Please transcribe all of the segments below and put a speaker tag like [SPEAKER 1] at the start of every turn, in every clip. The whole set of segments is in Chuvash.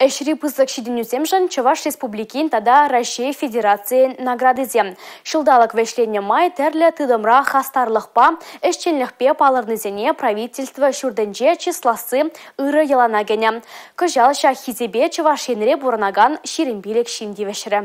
[SPEAKER 1] Ӗҫри пысӑк ҫитӗнӳсемшӗн Чӑваш Республикин тата Раҫҫей Федерацийӗн наградисем. Ҫулталӑк вӗҫленнӗ май тӗрлӗ тытӑмра хастарлӑхпа, ӗҫченлӗхпе палӑрнисене правительство ҫуртӗнче чысласси ырӑ йӑлана кӗнӗ. Кӑҫал ҫак хисепе Чӑваш Енре пурӑнакан 25 ҫын тивӗҫрӗ.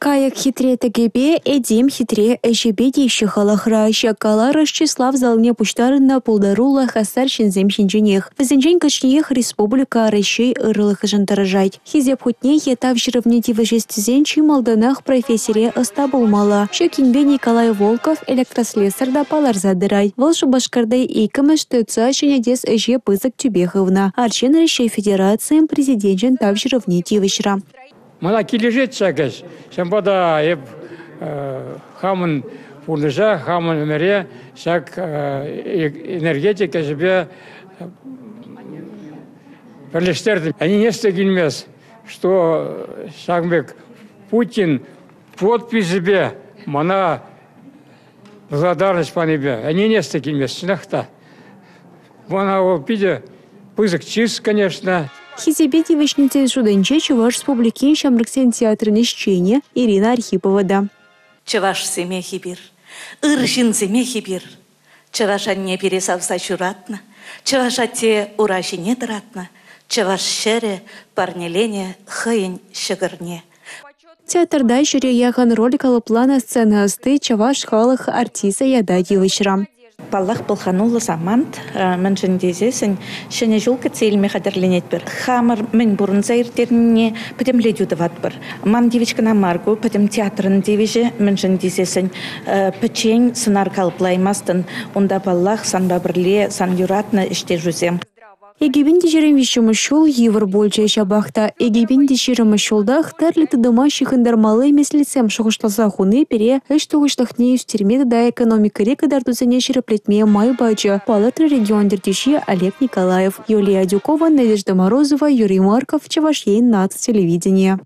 [SPEAKER 2] Кайӑк хитре тӗкӗпе, этем хитре ӗҫӗпе теҫҫӗ халӑхра. Ҫак каларӑш чыслав залне пуҫтарӑннӑ пултаруллӑ хастар ҫынсем ҫинченех. Вӗсенчен кашниех республика, Раҫҫей ырлӑхӗшӗн тӑрӑшать. Хисеп хутне е тав ҫырӑвне тивӗҫес тесен чи малтанах профессире ӑста пулмалла. Ҫак енпе Николай Волков электрослесарь та палӑрса тӑрать. Вӑл Шупашкарти 2-мӗш ТЭЦа ҫӗнетес ӗҫе пысӑк тӳпе хывнӑ. Арҫын Раҫҫей Федерацийӗн Президенчӗн тав ҫырӑвне тивӗҫрӗ.
[SPEAKER 3] Мана килӗшет ҫак ӗҫ. Ҫавӑнпа та эп хамӑн пурнӑҫа, хамӑн ӗмӗре ҫак энергетика ӗҫӗпе пӗрлештертӗм. Ӗненес те килмест, что ҫакӑн пек Путин подписӗпе мана благодарность панипе ӗненес те килмест, чӑнах та. Мана вӑл питӗ пысӑк чыс, конечно.
[SPEAKER 2] Хисепе тивӗҫнисен шутӗнче Чӑваш Республикин ҫамрӑксен театрӗн ӗҫченӗ Ирина Архипова та.
[SPEAKER 4] Чӑвашсемех эпир, ыр ҫынсемех эпир. Чӑваш анне пире савса ҫуратнӑ, чӑваш атте ура ҫине тӑратнӑ, чӑваш ҫӗрӗ парнеленӗ хӑйӗн ҫӑкӑрне.
[SPEAKER 2] Театрта ҫӗре яхӑн роль калӑпланӑ сцена ӑсти Чӑваш халӑх артисчӗ ята тивӗҫрӗ.
[SPEAKER 5] Паллах, пӑлхануллӑ самант, мӗншӗн тесессӗн Ҫӗнӗ ҫул кӗтсе илме хатӗрленетпӗр. Хамӑр мӗн пурӑнса ирттернине пӗтӗмлетӳ тӑватпӑр. Ман тивӗҫ кӑна мар ку, пӗтӗм театрӑн тивӗҫӗ, мӗншӗн тесессӗн пӗччен сӑнар калӑплаймастӑн. Унта, паллах, санпа пӗрле сан юратнӑ ӗҫтешӳсем.
[SPEAKER 2] 2023 ҫул йывӑр пулчӗ, ҫапах та 2020 ҫултах тӗрлӗ тытӑма ҫыхӑнтармалли меслетсем шухӑшласа хуни пире ӗҫ тухӑҫлӑхне ӳстерме тата экономикӑри кӑтартусене ҫирӗплетме май пачӗ, палӑртрӗ регион ертӳҫи Олег Николаев. Юлия Адюкова, Надежда Морозова, Юрий Марков, Чӑваш Ен наци телевиденийӗ.